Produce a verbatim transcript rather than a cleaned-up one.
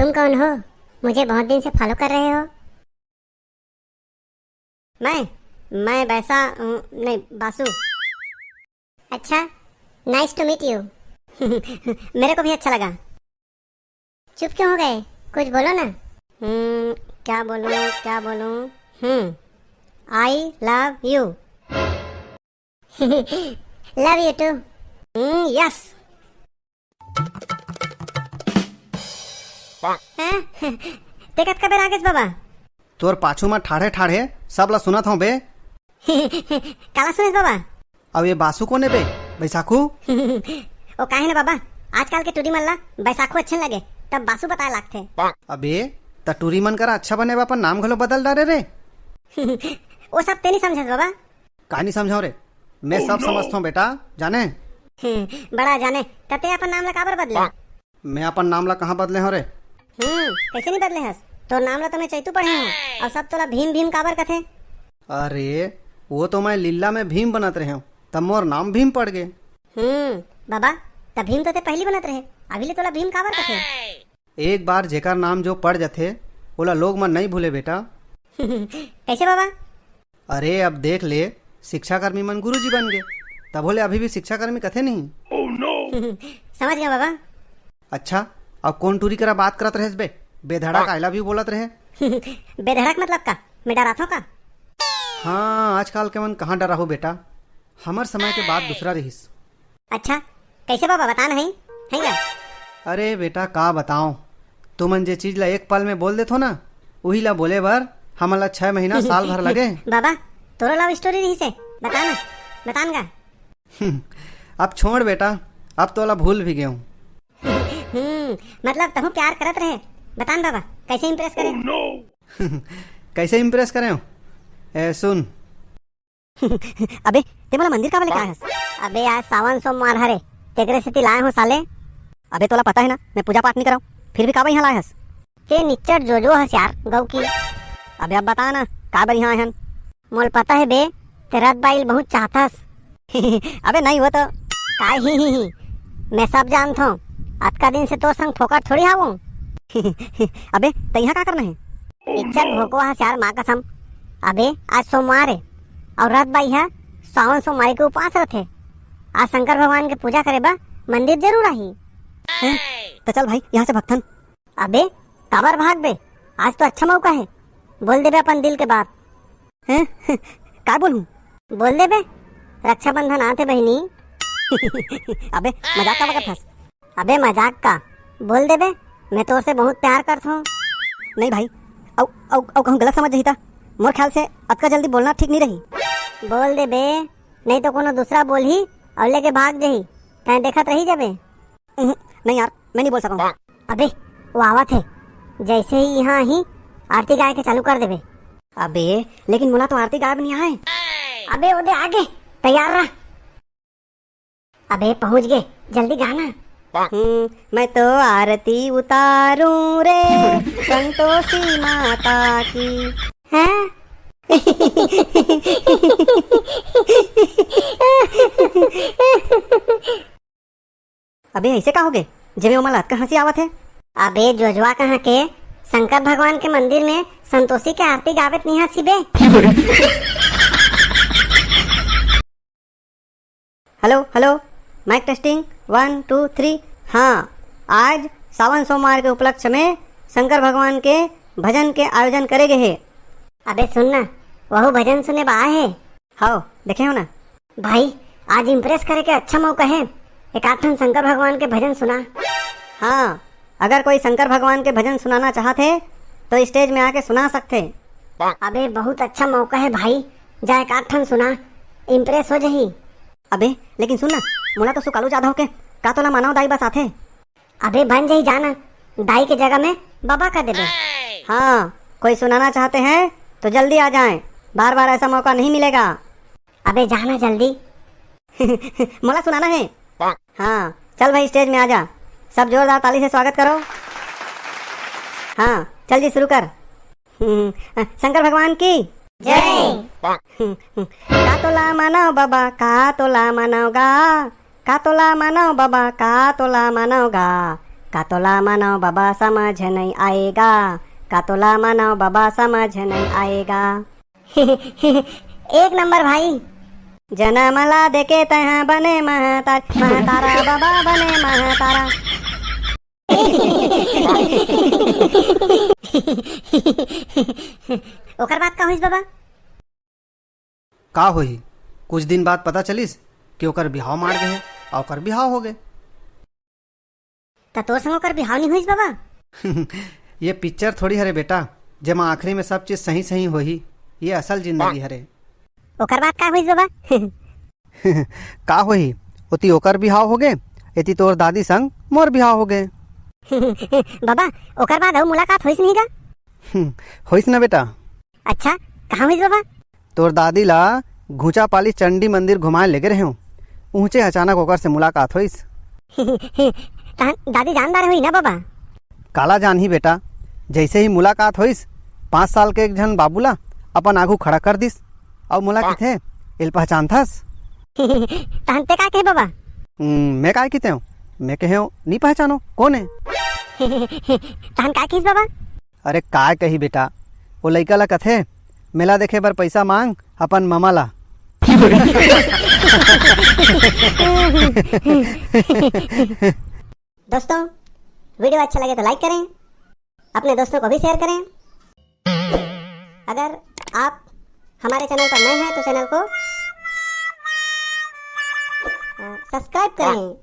तुम कौन हो? मुझे बहुत दिन से फॉलो कर रहे हो। मैं मैं वैसा हूँ, नहीं, बासु। अच्छा, nice to meet you। मेरे को भी अच्छा लगा। चुप क्यों हो गए? कुछ बोलो ना। हम्म, क्या बोलूँ, क्या बोलूँ? हम्म, I love you। Love you too। Hmm, yes. हैं? ते कतका बेर आगेस बाबा? तोर पाछू म ठाढ़े ठाढ़े सब ला सुनत हौं बे। काला सुनेस बाबा? अब ये बासु कोन ए बे? बैसाखू? ओ काहे न बाबा, आजकल के टूरी मन ला बैसाखू अच्छे न लगे, तब बासु बताए लागथे। अबे, त टूरी मन करा अच्छा बने बर अपन नाम घलो बदल डारे रे। ओ सब ते नहीं समझस बाबा। का नहीं समझाओ रे? मैं सब समझथौं बेटा, जाने। बड़ा जाने, त ते अपन नाम ला काबर बदले? मैं अपन नाम ला कहाँ बदले हौं रे? हम्म, कैसे नहीं बदले हस? तोर नाम ला तो मैं चैतू पढ़े हौं, अउ सब तोला भीम भीम काबर कथे? अरे, वो तो मैं लीला में भीम बनत रहे हौं, तब मोर नाम भीम पड़ गे। हम्म, बाबा, त भीम तो ते पहली बनत रहे, अभी ले तोला भीम काबर कथे? एक बार जेकर नाम जो पड़ जथे, ओला लोग मन नइ भूले बेटा। कैसे बाबा? अरे अब देख ले, शिक्षाकर्मी मन गुरुजी बन गे, तभो ले अभी भी शिक्षाकर्मी कथे नहीं। समझ गया बाबा। अच्छा, अब कोन टूरी करा बात करत रहेस बे? बेधड़क I love you बोलत रहे। बेधड़क मतलब का? मैं डराथौं का? हाँ, आजकल के मन कहाँ डराहू बेटा, हमर समय के बात दूसरा रहिस। अच्छा, कैसे बाबा, बताना है, है क्या? अरे बेटा, का बताओं, तुमन जे चीज ला एक पल में बोल देथो ना, उही ला बोले बर हमन ला छह महीना, साल भर लगे। बाबा, तोरो लव स्टोरी रहिसे, बताना, बतान का? अब छोड़ बेटा, अब तोला भूल भी गेहूँ। हम्म, मतलब तहूँ प्यार करत रहे, बतान बाबा, कैसे इम्प्रेस करे? कैसे इम्प्रेस करे हो? ए, सुन, अबे, ते मोला मंदिर काबर लेके आए हस? अबे, आज सावन सोमवार हरे, तेकरे सेती लाए हौं साले। अबे, तोला पता है ना, मैं पूजा पाठ नहीं करौं, फिर भी काबर यहाँ लाए हस? ते निच्चट जोजो हस यार, गौ की। अबे, अब बता ना, काबर यहाँ आए हन? मोल पता है बे, ते रथ बाई ल बहुत चाहथस। अबे, नहीं वो तो। का ही, ही, ही? मैं सब जानथौं, अतका दिन से तोर संग फोकट थोड़ी हावौं। अबे, त यहाँ का करना है? निच्चट भोकवा हस यार, माँ कसम। अबे, आज सोमवार है, अउ रथ बाई ह सावन सोमवारी के उपास रथे। आज शंकर भगवान के पूजा करे बर मंदिर जरूर आही। हैं? त चल भाई, यहाँ से भगथन। अबे, काबर भागबे? आज तो अच्छा मौका है, बोल देबे अपन दिल के बात। हैं? का बोलूं? बोल देबे, रक्षाबंधन आथे बहिनी। अबे, मजाक काबर करथस? अबे मजाक का, बोल देबे, मैं तोर से बहुत प्यार करथौं। नहीं भाई, अउ, अउ, अउ कहूँ गलत समझ जही त? मोर ख्याल से अतका जल्दी बोलना ठीक नहीं रही। बोल देबे, नहीं तो कोनो दूसरा बोलही अउ लेके भाग जही, तैं देखत रही जाबे। उहुं, नहीं यार, मैं नहीं बोल सकूँ। अबे, वो आवत है, जैसे ही यहाँ आही, आरती गाए के चालू कर देबे। अबे, लेकिन मोला तो आरती गाए बर नहीं आए। अबे, ओदे आगे, तैयार रह। अबे पहुंच गे, जल्दी गा ना। हम्म, मैं तो आरती उतारूं रे संतोषी माता की। हैं? अबे ऐसे का होगे, जेमे ओमा ला अतका हंसी आवत हे? अबे जोजवा कहाँ के, शंकर भगवान के मंदिर में संतोषी के आरती गावे त नहीं हंसी बे। Hello, hello, mic testing, one, two, three. हाँ, आज सावन सोमवार के उपलक्ष्य में शंकर भगवान के भजन के आयोजन करे गे हे। अबे सुन ना, वहू भजन सुने बा आए हे। हव, देखे हो ना। भाई, आज इम्प्रेस करे के अच्छा मौका हे, एक आध ठन शंकर भगवान के भजन सुना। हाँ, अगर कोई शंकर भगवान के भजन सुनाना चाहत हे, तो स्टेज में आके सुना सकथे। अबे, बहुत अच्छा मौका हे भाई, जा एक आध ठन सुना, इम्प्रेस हो जही। अबे, लेकिन सुन ना, मोला तो सुकालू जाधव के का तोला मानव दाई बस आथे। अबे, बन जही जाना, दाई के जगह में बाबा कर देबे। हाँ, कोई सुनाना चाहते हैं तो जल्दी आ जाएं, बार बार ऐसा मौका नहीं मिलेगा। अबे, जाना जल्दी। मोला सुनाना है। हाँ, चल भाई, स्टेज में आ जा, सब जोरदार ताली से स्वागत करो। हाँ, चल जी, शुरू कर। हम्म, शंकर भगवान की जय। हम्म, हम्म। का तोला मानव बाबा, का तोला मानव गा, का तोला मानव बाबा, का तोला मानव गा, का तोला मानव बाबा समझ नहीं आएगा, का तोला मानव बाबा समझ नहीं आएगा। एक नंबर भाई। जनम ला देके तैहा बने महतार, महतारा बाबा बने महतारा। ओकर बाद का होइस बाबा? का होही, कुछ दिन बाद पता चलिस कि ओकर बिहाव माड़ गे हे, अउ ओकर बिहाव हो गे। त तोर संग ओकर बिहाव नहीं होइस बाबा? ये पिक्चर थोड़ी हरे बेटा, जेमा आखिरी में सब चीज सही सही होही। ये असल जिंदगी हरे। ओकर बाद का होइस बाबा? का होही, ओती ओकर बिहाव हो गे, एती तोर दादी संग मोर बिहाव हो गे। बाबा, ओकर बाद अउ मुलाकात होइस नहीं गा? होइस ना बेटा। अच्छा, कहाँ होइस बाबा? तोर दादी ला घुंचा पाली चंडी मंदिर घुमाए लेगे रहेंव, उहचे अचानक ओकर से मुलाकात होइस। तहन दादी जानदार होही ना बाबा? काला जानही बेटा, जैसे ही मुलाकात होइस, पाँच साल के एक झन बाबू ला अपन आगू खड़ा कर दिस, अउ मोला किथे, "एल पहचानथस?" तहन ते का कहे बाबा? "हम्म, मैं काय कितेंव? मैं कहेंव, नी पहचानो, कोन हे?" तहन का किस बाबा? अरे काय कही बेटा, वो लइका ला कथे, "मेला देखे बर पैसा मांग अपन ममा ला।" दोस्तों, वीडियो अच्छा लगे तो लाइक करें, अपने दोस्तों को भी शेयर करें। अगर आप हमारे चैनल पर नए हैं तो चैनल को अ, सब्सक्राइब करें।